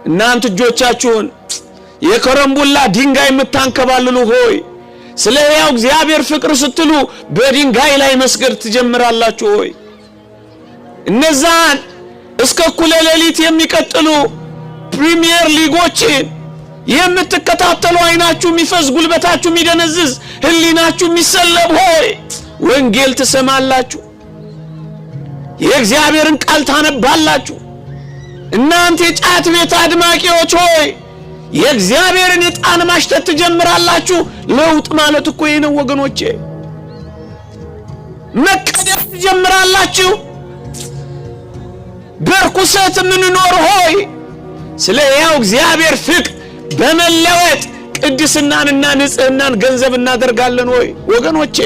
እናንት እጆቻችሁን የከረምቡላ ድንጋይ የምታንከባልሉ ሆይ፣ ስለ ሕያው እግዚአብሔር ፍቅር ስትሉ በድንጋይ ላይ መስገድ ትጀምራላችሁ ሆይ፣ እነዛን እስከ እኩለ ሌሊት የሚቀጥሉ ፕሪሚየር ሊጎችን የምትከታተሉ፣ አይናችሁ የሚፈዝ፣ ጉልበታችሁ የሚደነዝዝ፣ ሕሊናችሁ የሚሰለብ ሆይ፣ ወንጌል ትሰማላችሁ፣ የእግዚአብሔርን ቃል ታነባላችሁ። እናንተ የጫት ቤት አድማቂዎች ሆይ፣ የእግዚአብሔርን ዕጣን ማሽተት ትጀምራላችሁ። ለውጥ ማለት እኮ ይህ ነው ወገኖቼ። መቀደስ ትጀምራላችሁ። በርኩሰት የምንኖር ሆይ፣ ስለ ሕያው እግዚአብሔር ፍቅር በመለወጥ ቅድስናንና ንጽሕናን ገንዘብ እናደርጋለን ወይ ወገኖቼ?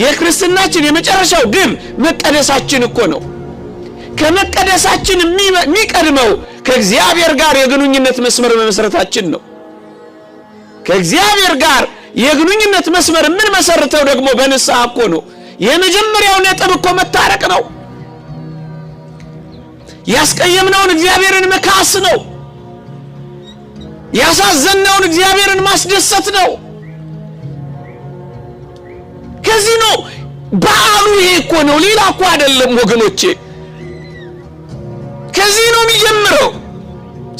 የክርስትናችን የመጨረሻው ግብ መቀደሳችን እኮ ነው። ከመቀደሳችን የሚቀድመው ከእግዚአብሔር ጋር የግንኙነት መስመር መመስረታችን ነው። ከእግዚአብሔር ጋር የግንኙነት መስመር የምንመሰርተው ደግሞ በንስሐ እኮ ነው። የመጀመሪያው ነጥብ እኮ መታረቅ ነው። ያስቀየምነውን እግዚአብሔርን መካስ ነው። ያሳዘንነውን እግዚአብሔርን ማስደሰት ነው። ከዚህ ነው በዓሉ። ይሄ እኮ ነው፣ ሌላ እኮ አይደለም ወገኖቼ። ከዚህ ነው የሚጀምረው።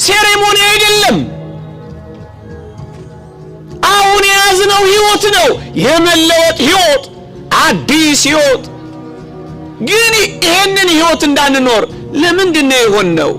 Ceremony አይደለም። አሁን የያዝነው ህይወት ነው፣ የመለወጥ ህይወት፣ አዲስ ህይወት። ግን ይሄንን ህይወት እንዳንኖር ለምንድን ነው የሆነው?